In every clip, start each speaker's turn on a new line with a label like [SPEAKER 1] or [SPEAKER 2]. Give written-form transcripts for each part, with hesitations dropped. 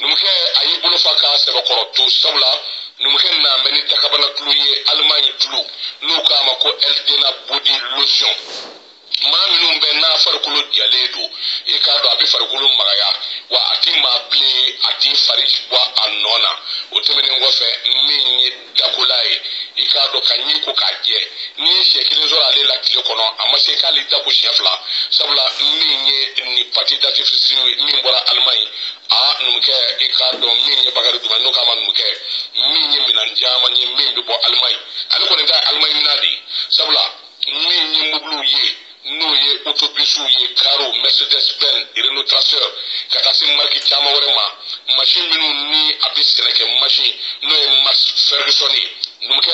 [SPEAKER 1] Numukɛ a y'i bolo fa k'a sɛbɛkɔrɔ to sabula numukɛ na mɛ ni dakabana tulu ye Alimaɲi tulu n'u k'a ma ko Eldena Body Lotion. Maa minnu bɛ n'a farikolo jalen don i k'a dɔn a bɛ farikolo magaya wa a ti maa bilen a ti fari bɔ a nɔ na. O tɛmɛnen kɔfɛ min ye dakola ye i k'a dɔn ka ɲi ko k'a jɛ n'i ye siɲɛ kelen sɔrɔ ale la tile kɔnɔ a ma se k'ale dako siɲɛ fila sabula min ye nin pâte dentifrice ye min bɔra Alimaɲi a numukɛ i k'a dɔn min ye Bakari Juma n'o k'a ma numukɛ min ye minɛn caman ye min bɛ bɔ Alimaɲi ale kɔni ta ye Alimaɲi minɛn de ye sabula min ye mobiliw ye n'o ye autobusw ye karo Mercedes Benz Renault Traceur ka taa se marque caman wɛrɛ ma machine minnu ni a bɛ sɛnɛ kɛ machine n'o ye Max Ferguson ye numukɛ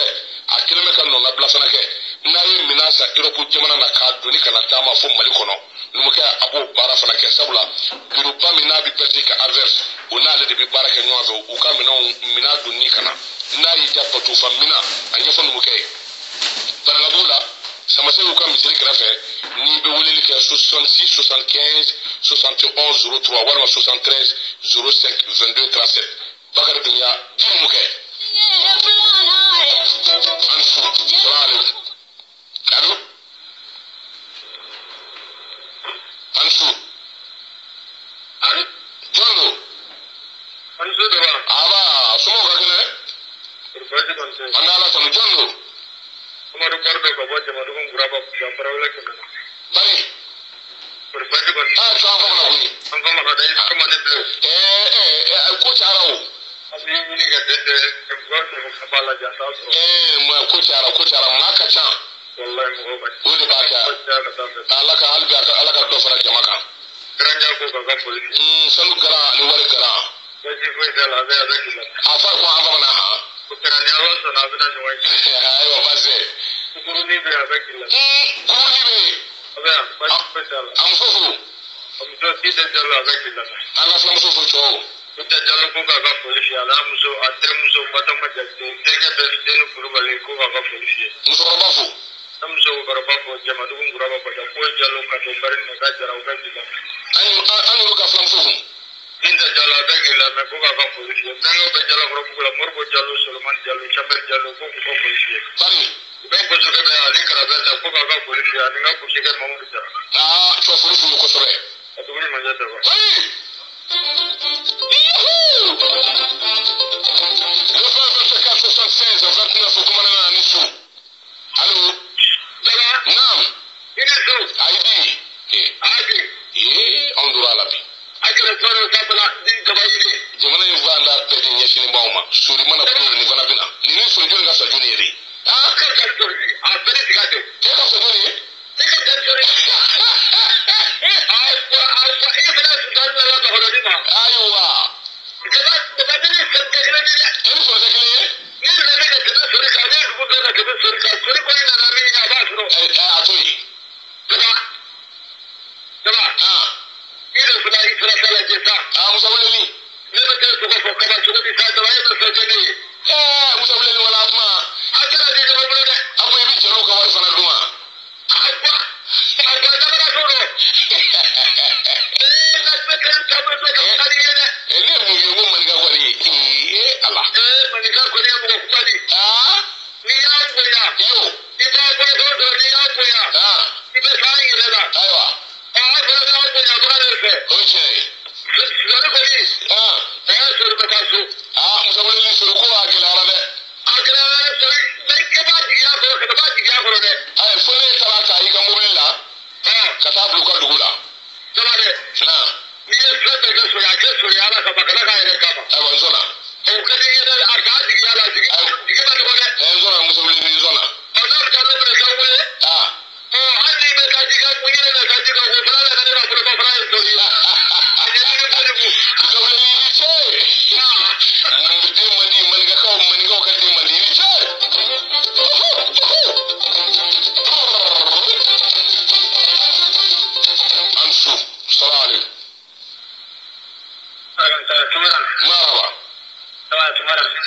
[SPEAKER 1] a kelen bɛ ka nɔnabila fana kɛ n'a ye minɛn san Europe jamana na k'a doni ka na d'a ma fo Mali kɔnɔ numukɛ a b'o baara fana kɛ sabula bureauba min n'a bɛ Belgique Anvers o n'ale de bɛ baara kɛ ɲɔgɔn fɛ u ka minɛnw minɛn donni ka na n'a y'i ja batofa minɛn a ɲɛfɔ numukɛ ye Banankabugu la Samase y'u ka misiri kɛrɛfɛ n'i bɛ weleli kɛ 66 75 71 03 walima 73 05 22 37 Bakari Dunbiya di numukɛ. An su salaam aleykum. Allo. An su.
[SPEAKER 2] Allo.
[SPEAKER 1] Jɔn don?
[SPEAKER 2] An su de wa?
[SPEAKER 1] Aba somɔgɔw ka kɛnɛ? An bɛ Ala tanu jɔn don?
[SPEAKER 2] Umaru Barbe ka bɔ Jamadugu Nguraba Barawele kɛmɛ na.
[SPEAKER 1] Bari.
[SPEAKER 2] Kɔri kɔni.
[SPEAKER 1] Aa cɔ an famana koyi.
[SPEAKER 2] An famana dɛ i ma ne bilen.
[SPEAKER 1] Ko cayara o.
[SPEAKER 2] An b'i ɲini ka dɛsɛ ka b'a lajɛ a t'a sɔrɔ.
[SPEAKER 1] Ko cayara ko cayara maa ka ca.
[SPEAKER 2] Walayi mɔgɔw ka ca.
[SPEAKER 1] O de b'a kɛ. Ala ka hali bi Ala ka dɔ fara jama kan.
[SPEAKER 2] Garanja ko k'a ka foli kɛ.
[SPEAKER 1] Sanu garan ani wari garan.
[SPEAKER 2] Baasi foyi t'a la a bɛ a bɛ k'i la.
[SPEAKER 1] A fa ko an famana han.
[SPEAKER 2] O kɛra ni Ala sɔnna a bɛna ɲɔgɔn ye.
[SPEAKER 1] Ayiwa baasi tɛ.
[SPEAKER 2] Kukurunin bɛ yen a bɛ k'i la.
[SPEAKER 1] Kukurunin bɛ yen.
[SPEAKER 2] A bɛ yan baasi foyi t'a la.
[SPEAKER 1] A muso fo.
[SPEAKER 2] A muso Tite Jalo a bɛ k'i la.
[SPEAKER 1] An ka filamuso fo cɛw.
[SPEAKER 2] Tite Jalo ko k'a ka foli f'i ye a n'a muso a terimuso Batɔma Jakite terikɛ bɛɛ Fiteni Kulubali ko k'a ka foli f'i ye.
[SPEAKER 1] Musokɔrɔba fo.
[SPEAKER 2] Ne musokɔrɔba fo Jamadugu Nguraba Bada ko Jalo ka to Bari ka Jara u bɛ k'i la.
[SPEAKER 1] An y'olu ka filamuso kun.
[SPEAKER 2] Binta Jalo a bɛ k'i lamɛn ko k'a ka foli f'i ye. Bɛnkɛw bɛ Jalakɔrɔbugu la Moribo Jalo Solomani Jalo Samɛri Jalo ko k'u ka foli f'i ye.
[SPEAKER 1] Bari.
[SPEAKER 2] U bɛ gosokɛ bɛ ale Karabɛ ta ko k'a ka foli f'i ye ani n ka gosokɛ Mamadu Jara.
[SPEAKER 1] Aa cɔ foli f'u ye kosɛbɛ.
[SPEAKER 2] A tuguni manjɛ tɛ wa.
[SPEAKER 1] Bari. Le 20 24 76 29 bamanankan ani su. Allo.
[SPEAKER 2] Daba.
[SPEAKER 1] Naam.
[SPEAKER 2] I ni su.
[SPEAKER 1] Ayi di.
[SPEAKER 2] Ayi.
[SPEAKER 1] Anw donna a la bi. Jamana in fan da bɛɛ de ɲɛsinnen b'anw ma sori mana bɔ yen nin fana bɛ na nin ni sori joli ka fisa joli ye de.
[SPEAKER 2] A bɛɛ de ka tɛ.
[SPEAKER 1] E ka fisa joli ye.
[SPEAKER 2] E ka fisa joli ye. E fana sultani nana bakɔrɔni ma.
[SPEAKER 1] Ayiwa.
[SPEAKER 2] Jaba ne ni sori tɛ kelen ye dɛ.
[SPEAKER 1] E ni sori tɛ kelen ye.
[SPEAKER 2] Ne nana ka tɛmɛ sori kan ne ye dugu bɛɛ ka tɛmɛ sori kan sori kɔni nana min ye a b'a sɔrɔ.
[SPEAKER 1] A to yen.
[SPEAKER 2] Jaba. Jaba. I yɛrɛ fana i fana t'a lajɛ sa.
[SPEAKER 1] Musa Wuleli.
[SPEAKER 2] Ne bɛ taa sogo fɔ kaba cogo di sa Jaba e bɛ fɛn kɛ ne ye.
[SPEAKER 1] Musa Wuleli wala kuma.
[SPEAKER 2] A tɛna di ɲɔgɔn bolo dɛ.
[SPEAKER 1] A ko i bɛ jeliw ka wari fana dun wa.
[SPEAKER 2] A ba jamana t'o dɔn. Nka bɛ kɛ taabolo dɔ ka di ye dɛ.
[SPEAKER 1] Ne ye mun ye ko maninka kɔni Ala.
[SPEAKER 2] Maninka kɔni ye mɔgɔ kuma di. N'i y'a bonya.
[SPEAKER 1] Yo.
[SPEAKER 2] I b'a bolo dɔw sɔrɔ n'i y'a bonya. I bɛ s'an yɛrɛ la.
[SPEAKER 1] Ayiwa.
[SPEAKER 2] A fana b'a bonya bagan de fɛ.
[SPEAKER 1] O ye tiɲɛ ye.
[SPEAKER 2] Sori kɔni. A y'a sori bɛ taa so.
[SPEAKER 1] Musa Wuleli sori ko a gɛlɛyara dɛ.
[SPEAKER 2] A gɛlɛyara dɛ sori bɛɛ b'a jigiya kɔrɔ ka b'a jigiya kɔrɔ dɛ.
[SPEAKER 1] Ayi fo ne taara ta i ka mobili la. Ka taa bila u ka dugu la.
[SPEAKER 2] Jaba dɛ. N'i ye fɛn bɛɛ kɛ sori a kɛ sori Ala kama kana k'a yɛrɛ kama.
[SPEAKER 1] Ayiwa n sɔnna.
[SPEAKER 2] O ka di i ye dɛ a k'a jigiya la jigi ma nɔgɔ dɛ.
[SPEAKER 1] N sɔnna Musa Wuleli n sɔnna.
[SPEAKER 2] Ɔ n'a bɛ taa ne minɛ k'an wele. Hali n'i bɛ taa ji kan ko ɲinɛ bɛ taa ji kan o fana la ka ne ka boloma fana ye sori ye. A ɲɛ ni kojugu.
[SPEAKER 1] Musa Wuleli i ni ce. Den man di maninkaw maninkaw ka den man di i ni ce. An su salaam aleykum. Maraba.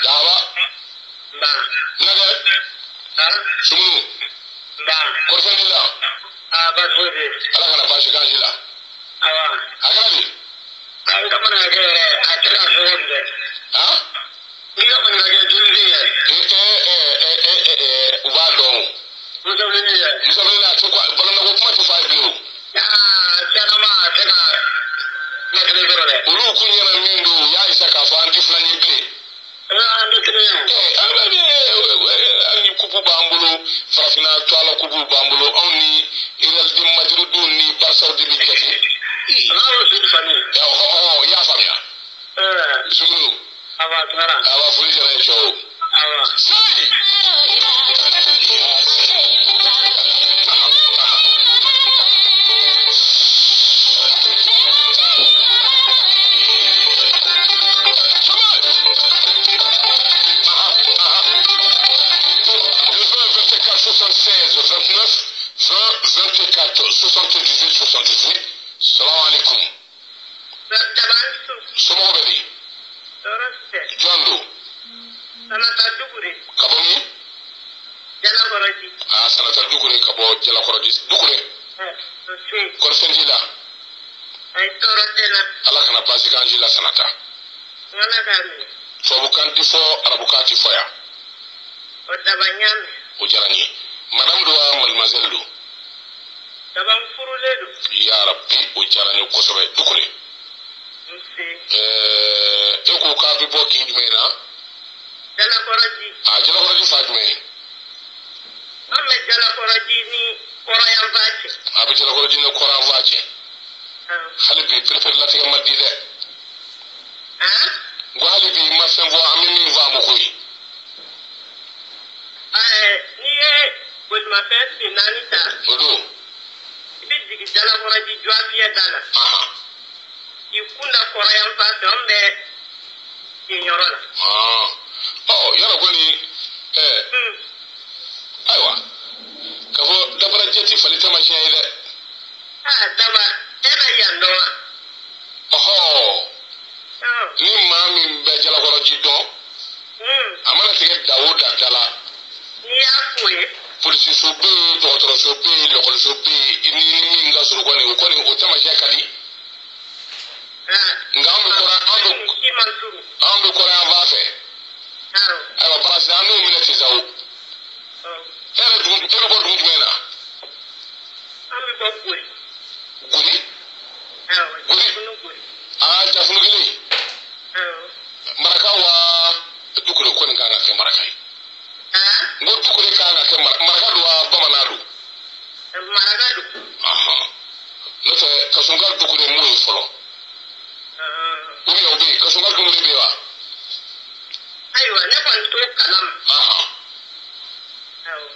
[SPEAKER 1] Daba. Naka. Sumunu. Kɔri fɛn t'i la.
[SPEAKER 2] Baasi foyi tɛ yen.
[SPEAKER 1] Ala kana baasi k'an si la.
[SPEAKER 2] Awa.
[SPEAKER 1] A kɛra di.
[SPEAKER 2] A ka maninkakɛ yɛrɛ a tɛ ka fɛn dɛ.
[SPEAKER 1] Han?
[SPEAKER 2] N'i ka maninkakɛ joli yɛ.
[SPEAKER 1] U b'a dɔn o.
[SPEAKER 2] Musa Bilenni yɛ.
[SPEAKER 1] Musa Bilenni a tɛ ko balontanko kuma tɛ fɔ a ye bilen o.
[SPEAKER 2] Aa tiɲɛnama a tɛ ka kuma kelen sɔrɔ dɛ.
[SPEAKER 1] Olu kun ɲɛna min don u y'a yisa k'a fɔ an tɛ filan ye bilen.
[SPEAKER 2] An tɛ kelen ye.
[SPEAKER 1] Hali ni kupu b'an bolo farafinna tɔgɔla kupu b'an bolo anw ni Real de Madrid ni Barca de bɛ jate.
[SPEAKER 2] N'a y'o seli fani.
[SPEAKER 1] Ɔhɔ i y'a faamuya. Suguru.
[SPEAKER 2] Awa Tunkara.
[SPEAKER 1] Awa foli diyara n ye cɛw.
[SPEAKER 2] Awa.
[SPEAKER 1] Sayi. Le 20, 24, 76, 29, 20, 24, 78, 78. Salam alaikum.
[SPEAKER 2] Dabansu.
[SPEAKER 1] Somɔgɔw bɛ di?
[SPEAKER 2] Tɔɔrɔ tɛ.
[SPEAKER 1] Jɔn don?
[SPEAKER 2] Sanata Dukure.
[SPEAKER 1] Ka bɔ min?
[SPEAKER 2] Jalakɔrɔji.
[SPEAKER 1] Aa Sanata Dukure ka bɔ Jalakɔrɔji. Dukure.
[SPEAKER 2] Nse.
[SPEAKER 1] Kɔri fɛn t'i la?
[SPEAKER 2] Ayi tɔɔrɔ tɛ n na.
[SPEAKER 1] Ala kana baasi k'an si la Sanata.
[SPEAKER 2] Ala k'a minɛ.
[SPEAKER 1] Tubabukan ti fɔ arabukan ti fɔ yan.
[SPEAKER 2] O daba n y'a mɛn.
[SPEAKER 1] O diyara n ye. Madame don wa mademoiselle don?
[SPEAKER 2] Daba n furulen don.
[SPEAKER 1] Ya Rabbi o diyara n ye kosɛbɛ. Dukure.
[SPEAKER 2] Nse.
[SPEAKER 1] E ko k'a bɛ bɔ kin jumɛn na?
[SPEAKER 2] Jalakɔrɔji.
[SPEAKER 1] Aa Jalakɔrɔji fa jumɛn ye?
[SPEAKER 2] An bɛ Jalakɔrɔji ni kɔrɔyanfan cɛ.
[SPEAKER 1] A bɛ Jalakɔrɔji ni kɔrɔyanfan cɛ. Hali bi pereperelatigɛ ma di dɛ. N ko hali bi i ma fɛn fɔ an bɛ min faamu koyi.
[SPEAKER 2] N'i ye bolimafɛn sen naani ta.
[SPEAKER 1] O don.
[SPEAKER 2] I bɛ jigin Jalakɔrɔji Juwafiyɛ da la. I kun da kɔrɔyanfan fɛ an bɛ yen yɔrɔ la.
[SPEAKER 1] Ɔ yɔrɔ kɔni ayiwa k'a fɔ dabarajɛ ti fali taamasiyɛn ye dɛ.
[SPEAKER 2] Aa daba e bɛ yan dɔn wa?
[SPEAKER 1] Ɔhɔ. Ni maa min bɛ Jalakɔrɔji dɔn. A mana tigɛ da o da da la.
[SPEAKER 2] N'i y'a f'o ye.
[SPEAKER 1] Polisiso bɛ yen dɔgɔtɔrɔso bɛ yen lɔkɔliso bɛ yen ni min ka surun kɔni o kɔni o taamasiyɛn ka di. Nka an bɛ an bɛ kɔrɔyanfan fɛ. Ayiwa baasi an n'o minɛ sisan o. E yɛrɛ dugu e bɛ bɔ dugu jumɛn na?
[SPEAKER 2] An bɛ bɔ Gori.
[SPEAKER 1] Gori?
[SPEAKER 2] Awɔ.
[SPEAKER 1] Gori. Aa Jafunu kelen.
[SPEAKER 2] Awɔ.
[SPEAKER 1] Maraka wa Dukure kɔni kan ka kɛ maraka ye. N ko Dukure kan ka kɛ maraka don wa bamanan don?
[SPEAKER 2] Maraka don.
[SPEAKER 1] N'o tɛ Kasunka Dukure m'o ye fɔlɔ. Ou bien o bɛ yen Kasunka Dukure bɛ yen wa?
[SPEAKER 2] Ayiwa ne kɔni t'o kalama.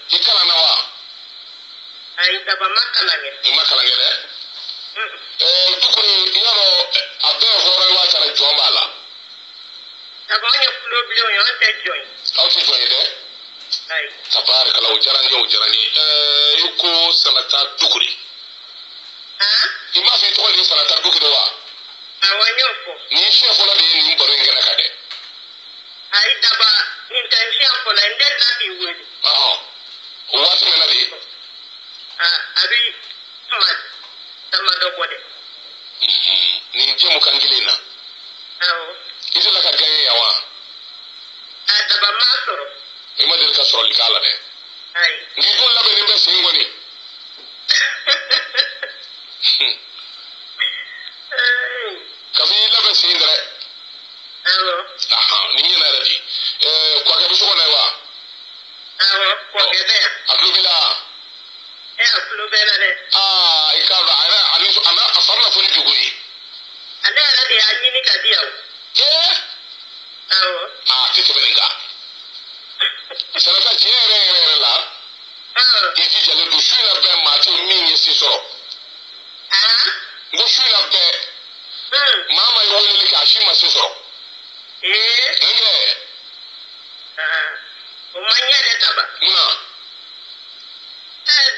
[SPEAKER 1] I kalanna wa?
[SPEAKER 2] Ayi daba ma kalan kɛ.
[SPEAKER 1] I ma kalan kɛ dɛ? Dukure yɔrɔ a bɛɛ ye hɔrɔn ye wa taara jɔn b'a la?
[SPEAKER 2] Daba an ye tulo bilenw ye an tɛ jɔn ye.
[SPEAKER 1] Aw tɛ jɔn ye dɛ?
[SPEAKER 2] Ayi.
[SPEAKER 1] Tabarikala o diyara n ye o diyara n ye. I ko Sanata Dukure. I m'a fɔ i tɔgɔ de ye Sanata Dukure wa?
[SPEAKER 2] Awɔ n y'o fɔ.
[SPEAKER 1] Nin siɲɛ fɔlɔ de ye nin baro in kɛnɛ kan dɛ.
[SPEAKER 2] Ayi daba nin tɛ n siɲɛ fɔlɔ ye n delila k'i wele.
[SPEAKER 1] O waati mɛnna de.
[SPEAKER 2] A bɛ kuma damadɔ bɔ dɛ.
[SPEAKER 1] Nin jɛmu kan kelen in na.
[SPEAKER 2] Awɔ.
[SPEAKER 1] I delila ka gagner yan wa?
[SPEAKER 2] A daba m'a sɔrɔ.
[SPEAKER 1] I ma deli ka sɔrɔli k'a la dɛ.
[SPEAKER 2] Ayi.
[SPEAKER 1] N'i dun labɛnnen bɛ sen kɔni. K'a fɔ i labɛn sen dɛrɛ.
[SPEAKER 2] Awɔ.
[SPEAKER 1] Nin ɲɛna yɛrɛ di. Kɔkɛ bɛ so kɔnɔ ye wa?
[SPEAKER 2] Awɔ kɔkɛ bɛ yan.
[SPEAKER 1] A tulo b'i la?
[SPEAKER 2] A tulo bɛ n na dɛ.
[SPEAKER 1] Aa i k'a dɔn a yɛrɛ a n'a a fari na fɔ ni bi koyi.
[SPEAKER 2] Ale yɛrɛ de y'a ɲini ka di yan. Awɔ.
[SPEAKER 1] Aa a tɛ tɛmɛ nin kan. Sanata tiɲɛ yɛrɛ yɛrɛ yɛrɛ la. I jijalen don su in na bɛɛ maa tɛ min ye se sɔrɔ. N ko su in na bɛɛ. Maa ma ye weleli kɛ a si ma se sɔrɔ. Nkɛ.
[SPEAKER 2] O ma ɲɛ dɛ daba.
[SPEAKER 1] Munna?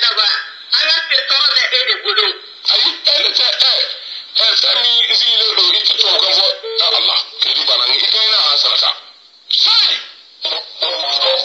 [SPEAKER 2] Daba an ka se tɔɔrɔ bɛ e de bolo.
[SPEAKER 1] Ayi ne tɛ fɛn min sigilen don i tɛ tubabukan fɔ ala kiridi banna i ka ɲi na Sanata. Sayi. Kabako.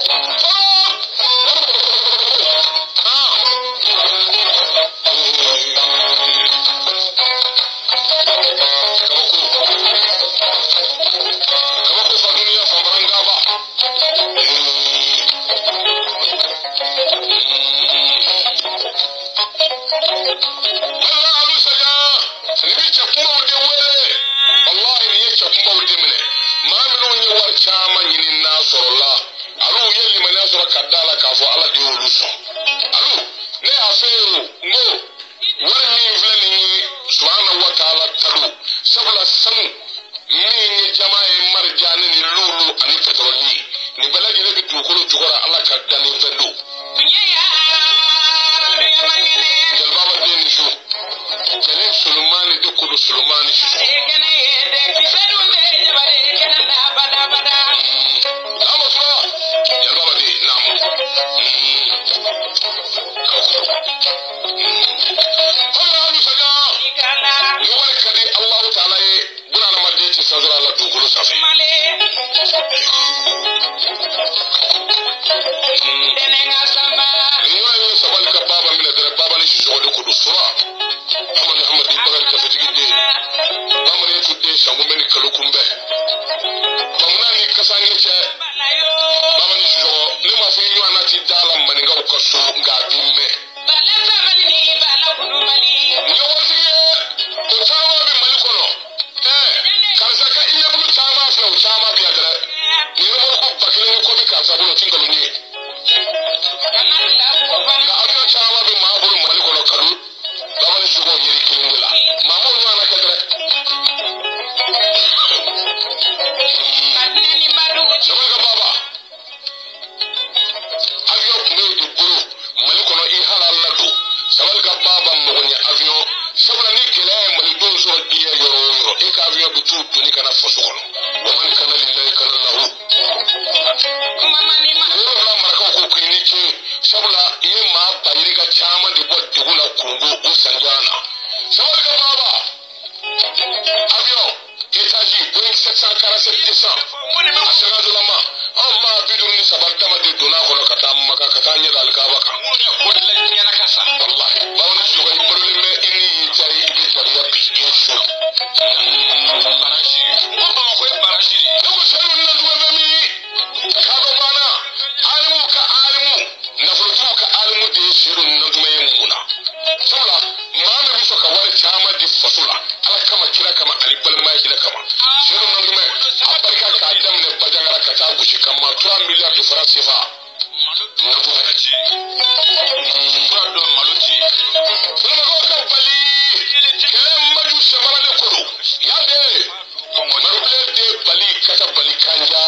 [SPEAKER 1] dugukolo jukɔrɔ Ala ka danni fɛn don. Jeliba den ni su. Jeli Solomani de ko don Solomani Sisoko. Naamu sura. Jeliba den naamu. Hɔrɔn saga. Ni wari ka di Alahu taala ye buna adamaden tɛ fɛn sɔrɔ a la dugukolo sanfɛ. Ni ɲɔgɔn ye sabali ka baaba minɛ dɛrɛ baaba ni Sisoko de ko don sura. Amadu Hamadi Bakari Kafetigi den. Bamanan tu den sankunbɛ ni kalo kunbɛ. Bamanan ni kasange cɛ. Baaba ni Sisoko ne m'a fɔ i ɲɔgɔn na ti da la maninkaw ka so nka a b'i mɛn. Ni ye waritigi ye o caman bɛ Mali kɔnɔ. Karisa ka immeuble caman filɛ o caman bɛ yan dɛrɛ. Nin ye ko 1000 ni kɔ bɛ karisa bolo o ti nkalon ye. Nka avion caman bɛ maa bolo Mali kɔnɔ kalo. Baba ni Sisoko yiri kelen de la. Maa m'o ɲɔgɔn na kɛ dɛrɛ. Sabali ka baba. Avion tun bɛ de bolo Mali kɔnɔ i halala don. Sabali ka baba mago ɲɛ avion. Sabula ni gɛlɛya ye malidenw sɔrɔ diɲɛ yɔrɔ o yɔrɔ e ka avion bɛ t'u doni ka na faso kɔnɔ. Wa man kana lillahi kana lahu. 7 marakaw ko k'i ni ce sabula i ye maa bayirika caman de bɔ degun na Kongo o sanjan na. Sabali ka baba. Avion étage Boeing 747 200 a sɛgɛnsolama anw maa 53 dama de donna a kɔnɔ ka taa Maka ka taa ɲɛ da Alikaba kan. Walahi bawo ni Sisoko i balolen bɛ i ni y'i diya i bɛ jariya bi i ni su. Ne ko Seyidu ni Natumɛ bɛ min? Kadɔ banna alimu ka alimu nafolotigiw ka alimu de ye Seyidu ni Natumɛ ye mun na? Sabula maa min bɛ sɔn ka wari caman di faso la Ala kama kira kama ani balimaya hinɛ kama. Seyidu Natumɛ a barika k'a daminɛ Bajangara ka taa gosi ka maa 3 milliards de francs CFA. Natumɛ. Bamakɔ ka bali kɛlɛ maju samara de ko don. Yande Marubilen den bali kata bali kanja.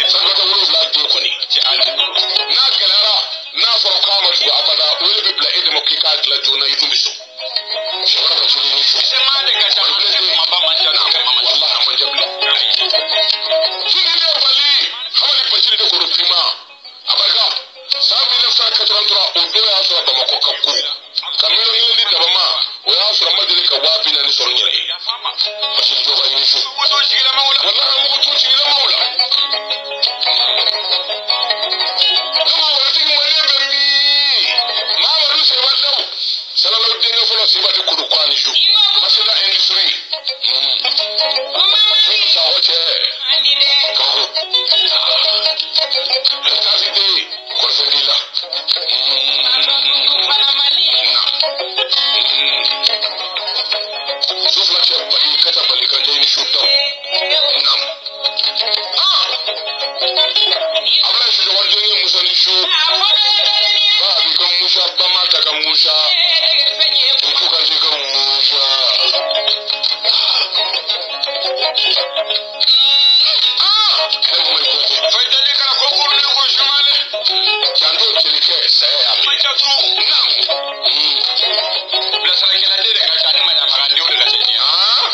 [SPEAKER 1] Saraka 7 den kɔni. N'a gɛlɛyara n'a fɔra k'a ma tugu abada wele bɛ bila e de ma k'i k'a dilan joona i dun bɛ sɔn. Samara ka tulu ni su. Marubilen den walahi a man ca bilen. Tuni den bali Hamadi Bacili de ko don finman. A barika san 1983 o don y'a sɔrɔ Bamakɔ ka ko ka miliyɔn kelen di daba ma o y'a sɔrɔ n ma deli ka 40,000 sɔrɔ n yɛrɛ ye. Bacili jɔ ka ɲini su. Walahi an mago t'u sigilamaw la. Ne ko waritigi manden bɛ min? Mamadu Seba Daw Salalaw denkɛ fɔlɔ Seba de ko don ko a ni su. Masela industrie. Fɛn Sakɔ cɛ. Kabako. Taasi den kɔrɔfɛn b'i la. Su fila cɛ bali kata bali kan jɛ i ni su daw. Naam. Abulayi Sisoko denkɛ Musa ni su. Ba b'i ka Musa ba ma ta ka Musa. Dugu ka se ka Musa. Ne ma yi ko. Janto jelikɛ saya y'a minɛ. Naam.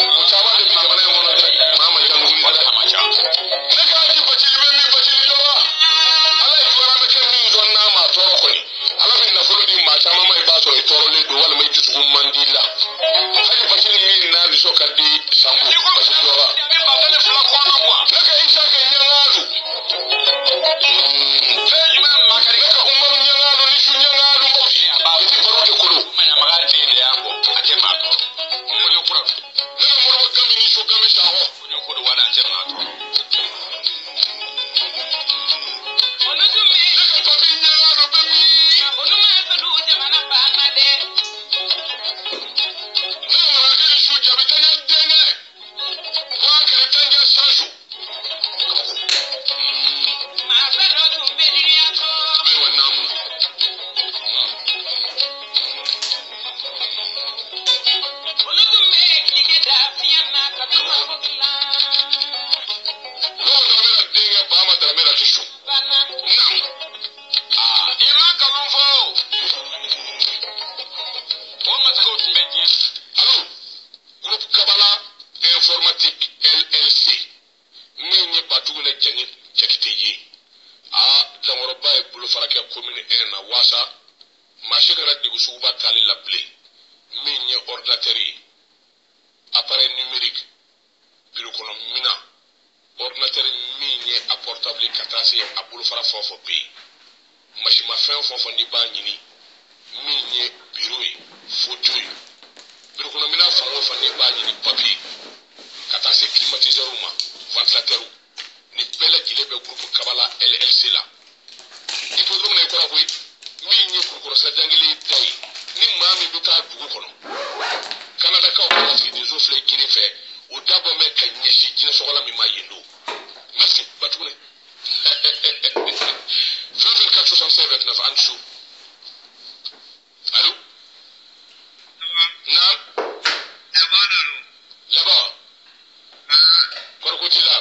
[SPEAKER 1] O caman de bɛ jamana in kɔnɔ dɛ. Maa man ca tuguni dɛ. Ne k'a di Bacili bɛ min Bacili jɔ wa? Ala ye jɔra bɛ kɛ min sɔn n'a ma tɔɔrɔ kɔni. Ala bɛ nafolo di maa caman ma i b'a sɔrɔ i tɔɔrɔlen don walima i dusukun man di i la. Hali Bacili min n'a nisɔn ka di sanko Bacili jɔ wa? Ne ka Isa kɛ ɲɛŋaadu. Ne ka Umaru ɲɛŋaadu ni su ɲɛŋaadu Mawusi. I ti baro de kolo. Ne ka Moribo Gami ni su Gami Sakɔ. Ne ka Papi ɲɛŋaadu bɛ min? Ne ka Marakɛ ni su Jabi Taɲa denkɛ. ye. Aa dankɔrɔba ye bolofara kɛ commune 1 na waasa maa si kana degun suguba t'ale la bilen. Min ye ordinateur ye, appareil numérique, bureau kɔnɔ minan, ordinateur min ye a portable ka taa se a bolofara fɛn o fɛn bɛ yen, masimafɛn fɛn o fɛn n'i b'a ɲini, min ye bureau ye, photo ye, bureau kɔnɔ minan fan o fan n'i b'a ɲini, papier ka taa se climatiseur ma, ventilateur, nin bɛɛ lajɛlen bɛ groupe Kabala LLC la. Hippodrome na i kɔrɔ koyi, min ye Kulukɔrɔ sirajan da ye, ni maa min bɛ taa dugu kɔnɔ, Kanadakaw ka lasigidenso filɛ kini fɛ, o dabɔ bɛ ka ɲɛsin jinɛsɔgɔla min ma yen don. Merci Batugune. 20 24 65 29 an su. Allô? Naam. Là-bas. Kɔrɔko t'i la?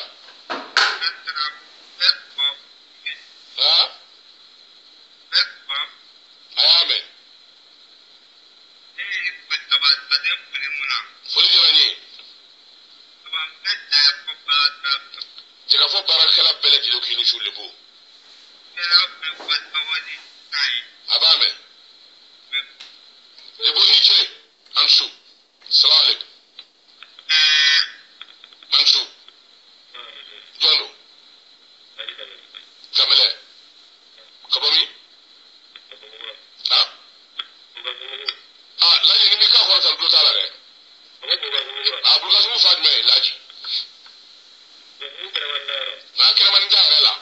[SPEAKER 1] Ah? A y'a mɛn. Foli diyara n ye. Jɛkafɔ baarakɛla bɛɛ lajɛlen k'i ni su lebo. A b'a mɛn. Lebo i ni ce. An su. Salam alaikum. An su. Jɔn don? Kamɛlɛ. Ka bɔ min? Ah? Ah, Laji ni m'i k'a kɔrɔ tan tulo t'a la dɛ. Ah, Burukasugu fa jumɛn ye Laji? Ah, kɛnɛmani t'a yɛrɛ la.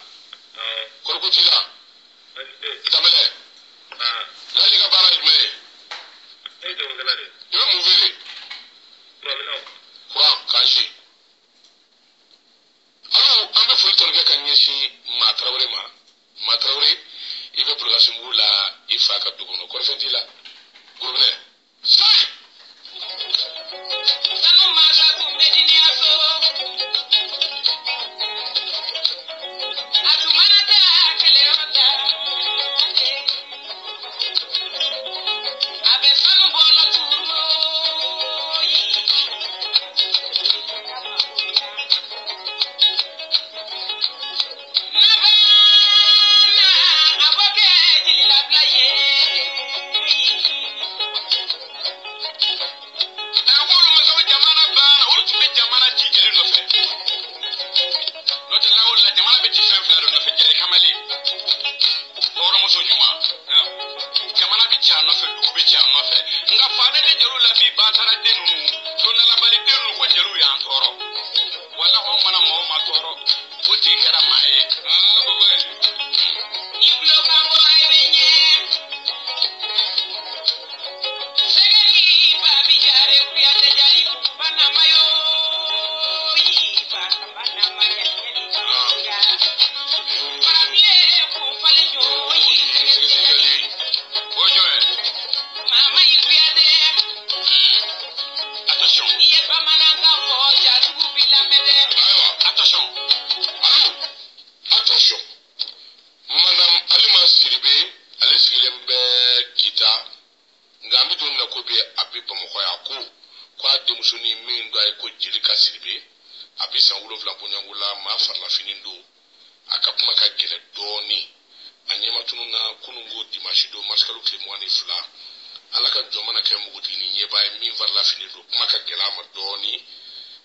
[SPEAKER 1] Kɔrɔko t'i la. Kamɛlɛ. Laji ka baara ye jumɛn ye? I bɛ mun feere? Kuran kansi. Alo, an bɛ foli tɔnɔ kɛ ka ɲɛsin Maa Tarawele ma. Maa Tarawele, i bɛ Burukasugu la i fa ka du kɔnɔ. Kɔrɔfɛn t'i la. Gurubinɛ. Sayi!
[SPEAKER 2] Sanu masa tun bɛ duniya so. A tun mana taa kɛlɛyɔrɔ la. A bɛ sanu bɔlɔ turu. Laban a b'o kɛ jeli labila ye.
[SPEAKER 1] K'olu ma sɔn jamana baara, olu tun bɛ jamana ci jeli nɔfɛ. N'o tɛ la o la jamana bɛ ci fɛn fila de nɔfɛ, jeli kamalen, hɔrɔnmuso ɲuman. Jamana bɛ ci a nɔfɛ, dugu bɛ ci a nɔfɛ. Nka faden tɛ jeliw la bi, batara den ninnu, dondalabali den ninnu ko jeliw y'an tɔɔrɔ. Walahi anw mana maa o maa tɔɔrɔ, o tigi kɛra maa ye.
[SPEAKER 2] Ni tulo kan bɔra i bɛ ɲɛ. Sɛgɛni babi jare kuyate jali banamayo yi banama ya jeli ka. Farafiye kun falen ɲo yi
[SPEAKER 1] Sɛgɛsɛgɛli. O jɔn ye?
[SPEAKER 2] Mama yi kuyate.
[SPEAKER 1] Attention.
[SPEAKER 2] I ye bamanankan fɔ jatigiw b'i lamɛn dɛ.
[SPEAKER 1] Ayiwa, attention. Allô? Attention. Madame Alima Siribe, ale sigilen bɛ Kita. Nka an bɛ don min na ko bi a bɛ Bamakɔ yan. A ko ko a denmusonin min dɔ a ye ko Jelika Siribe, a bɛ san 7 bɔɲɔgɔnko la, maa farilafini don. A ka kuma ka gɛlɛn dɔɔnin. A ɲɛmatunu na kununko dimanche don, marisikalo tile 22. Ala ka jɔn mana kɛ npogotiginin ɲɛba ye min farilafini don, kuma ka gɛlɛn a ma dɔɔnin.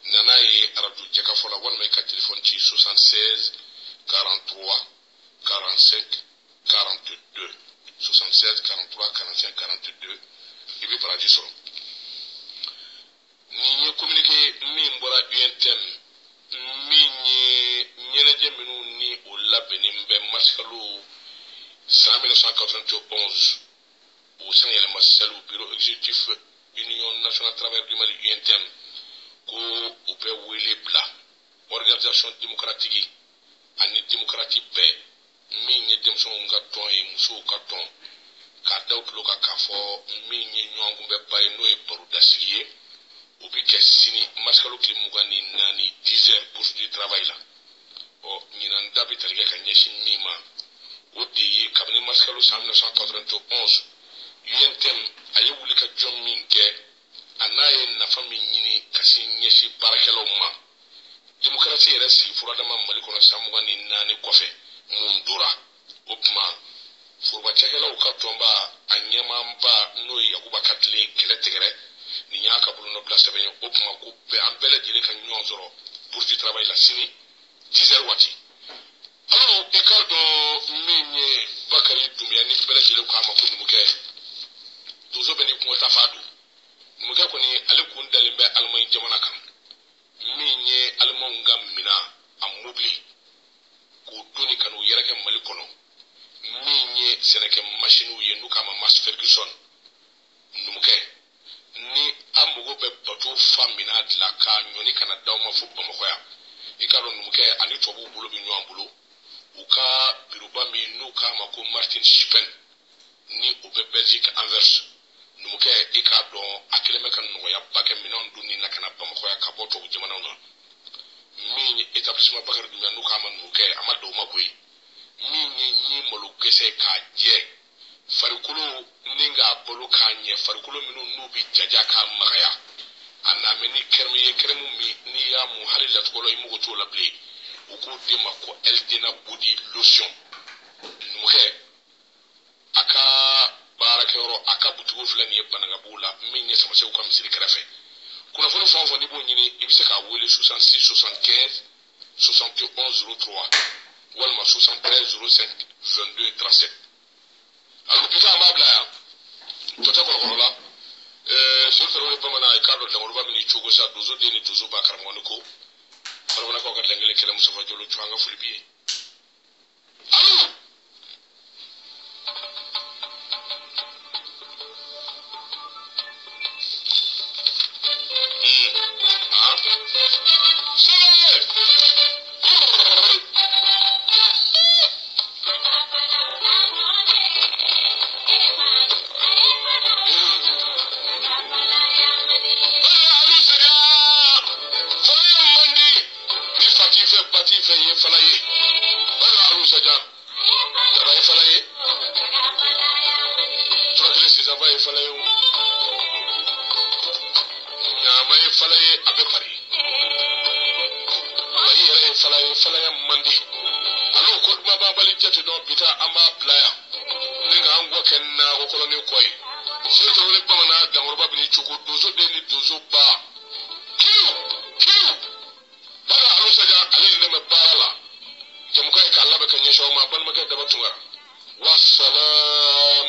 [SPEAKER 1] Nana ye arajo jɛkafɔ la walima i ka telefɔni ci 76 43 45 42, 76 43 45 42, i bɛ baraji sɔrɔ. Nin ye communiqué min bɔra UNTM, min ye ɲɛnajɛ minnu ni o labɛnnen bɛ marisikalo san 1991 o san yɛlɛma saliw, bureau exécutif Union nationale travailleur du Mali UNTM ko u bɛ wele bila organisation démocratique ani démocratie bɛɛ, min ye denmisɛnw ka tɔn ye, musow ka tɔn, k'a da u tulo kan k'a fɔ min ye ɲɔgɔn kunbɛnba ye, n'o ye barodasigi ye, o bɛ kɛ sini marisikalo tile 24 10 heures bourse du travail la. Ɔ ɲinan da bɛ tali kɛ ka ɲɛsin min ma, o de ye kabini marisikalo san 1991 UNTM a ye wulikajɔ min kɛ, a n'a ye nafa min ɲini ka sin ɲɛsin baarakɛlaw ma, démocratie yɛrɛ sigi furadama Mali kɔnɔ san 24 kɔfɛ. Mundora o tuma foroba cakɛlaw ka tɔnba a ɲɛmaaba n'o ye Yakuba ka tile kɛlɛ tigɛrɛ nin y'a ka bolonɔbila sɛbɛn ye. O tuma ko bɛɛ an bɛɛ lajɛlen ka ɲɔgɔn sɔrɔ Bourse du Travail la sini 10 heures waati. Alors i k'a dɔn min ye Bakari Dunbiya ni bɛɛ lajɛlen k'a ma ko numukɛ donso bɛ n'i kungo ta fa don. Numukɛ kɔni ale kun dalen bɛ Alimaɲi jamana kan min ye Alimanw ka minɛn a mobili k'o doni ka n'o yɛrɛkɛ Mali kɔnɔ min ye sɛnɛkɛ masiniw ye n'u k'a ma Mass Ferguson. Numukɛ ni a mago bɛ bato fa minɛn dilan k'a ɲɔni ka na d'aw ma fo Bamakɔ yan. I k'a dɔn numukɛ ani tubabuw bolo bɛ ɲɔgɔn bolo u ka biroba min n'u k'a ma ko Martin Chipen ni o bɛ Belgique Anvers. Numukɛ i k'a dɔn a kɛlen bɛ ka nɔgɔyaba kɛ minɛnw donni na ka na Bamakɔ yan ka bɔ tubabu jamanaw na. Min ye établissement Bakari Dunbiya n'u k'a ma numukɛ a ma don o ma koyi. Min ye ni malo gɛsɛ k'a jɛ farikolo ni k'a balo k'a ɲɛ farikolo minnu n'u bɛ jaja k'a magaya a na ni kɛrɛmu ye kɛrɛmu min n'i y'a mun hali latigɛla i mago t'o la bilen. U k'o den ma ko Eldena Body Lotion. Numukɛ a ka baarakɛyɔrɔ a ka butigiw filɛ nin ye Banankabugu la min ye Samasew ka misiri kɛrɛfɛ. Kunnafoni fɛn o fɛn n'i b'o ɲini i bɛ se k'a wele 66 75 71 03 walima 73 05 22 37. Alors bi ta an b'a bila yan tɔ tɛ kɔlɔkɔlɔ la. Seydou Tarawele bamanan i k'a dɔn dankɔrɔba min ni cogo sa donso den ni donso ba karamɔgɔ ni ko bamanankaw ka dankelen kɛlɛ Mustafa Jolo cu an ka foli b'i ye. Alu wassalam.